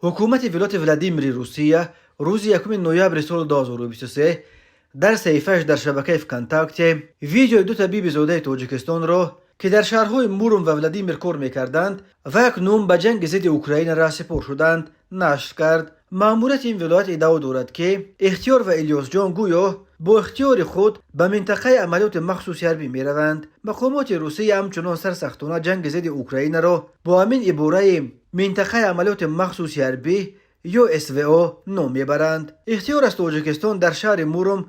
Ҳукумати вилояти Владимири Русия рӯзи 1 ноябри соли 2023 дар саҳифааш дар шабакаи ВКонтакте видеои ду табиби зодаи Тоҷикистонро, ки дар шаҳрҳои Муром ва Владимир кор мекарданд ва акнун ба ҷанги зидди Украина раҳсипор шуданд, нашр кард. Маъмурияти ин вилоят иддао дорад, ки Ихтиёр ва Илёсҷон гӯё бо ихтиёри худ ба минтақаи амалиёти махсуси ҳарбӣ мераванд. Мақомоти Русия ҳамчунон сарсахтона ҷанги зидди Украинаро бо ҳамин ибораи минтақаи амалиёти махсуси ҳарбӣ ё СВО ном мебаранд. Ихтиёр аз Тоҷикистон дар шаҳри Муром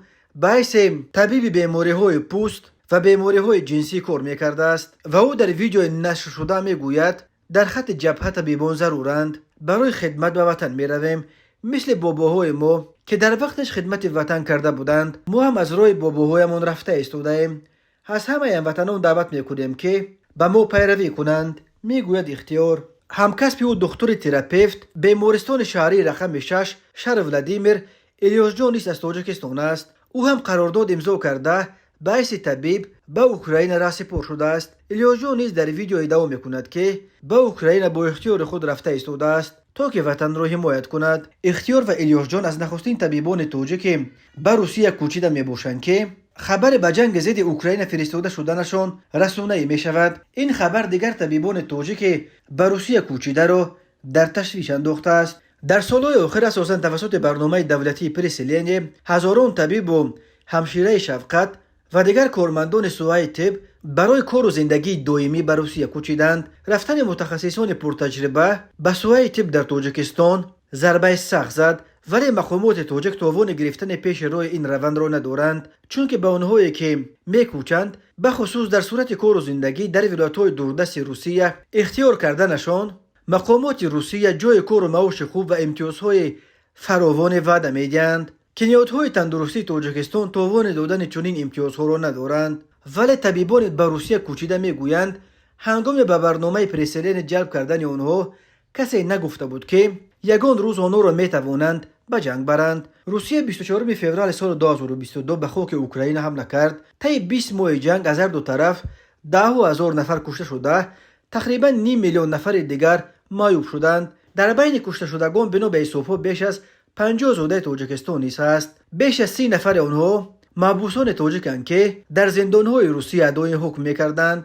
ба ҳайси табиби бемориҳои пӯст ва бемориҳои ҷинсӣ кор мекардааст ва ӯ дар видеои нашршуда мегӯяд: «Дар хатти ҷабҳа табибон заруранд. Барои хидмат ба ватан меравем. Мисли бобоҳои мо, ки дар вақташ хидмати ватан карда буданд, мо ҳам аз роҳи бобоҳоямон рафта истодаем. Аз ҳамаи ҳамватанон даъват мекунем, ки ба мо пайравӣ кунанд», мегӯяд Ихтиёр. Ҳамкасби ӯ, духтури терапевт бемористони шаҳрии рақами 6 шаҳри Владимир Илёсҷон низ аз Тоҷикистон аст. Ӯ ҳам қарордод имзо карда, ба ҳайси табиб ба Украина раҳсипор шудааст. Илёсҷон низ дар видео иддао мекунад, ки ба Украина бо ихтиёри худ рафта истодааст, то ки ватанро ҳимоят кунад. Ихтиёр ва Илёсҷон аз нахустин табибони тоҷике ба Русия кӯчида мебошанд, ки хабаре ба ҷанги зидди Украина фиристода шуданашон расонаӣ мешавад. Ин хабар дигар табибони тоҷике ба Русия кӯчидаро дар ташвиш андохтааст. Дар солҳои охир асосан тавассути барномаи давлатии переселение ҳазорон табибу ҳамшираи шафқат ва дигар кормандони соҳаи тиб барои кору зиндагии доимӣ ба Русия кӯчиданд. Рафтани мутахассисони пуртаҷриба ба соҳаи тиб дар Тоҷикистон зарбаи сахт зад, вале мақомоти тоҷик товони гирифтани пеши роҳи ин равандро надоранд, чунки ба онҳое, ки мекӯчанд, бахусус дар сурати кору зиндагӣ дар вилоятҳои дурдасти Русия ихтиёр карданашон, мақомоти Русия ҷойи кору маоши хуб ва имтиёзҳои фаровоне ваъда медиҳанд, ки ниҳодҳои тандурустии Тоҷикистон товони додани чунин имтиёзҳоро надоранд. Вале табибони ба Русия кӯчида мегӯянд, ҳангоми ба барномаи переселение ҷалб кардани онҳо касе нагуфта буд, ки ягон рӯз онҳоро метавонанд ба ҷанг баранд. Русия 24 феврали соли 2022 ба хоки Украина ҳамла кард. Таи 20 моҳи ҷанг аз ҳарду тараф даҳу ҳазор нафар кушта шуда, тақрибан ним миллион нафари дигар маъюб шуданд. Дар байни кушташудагон бино ба ҳисобҳо беш аз 50 зодаи Тоҷикистон низ ҳаст. Беш аз 30 нафари онҳо маҳбусони тоҷиканд, ки дар зиндонҳои Русия адои ҳукм мекарданд.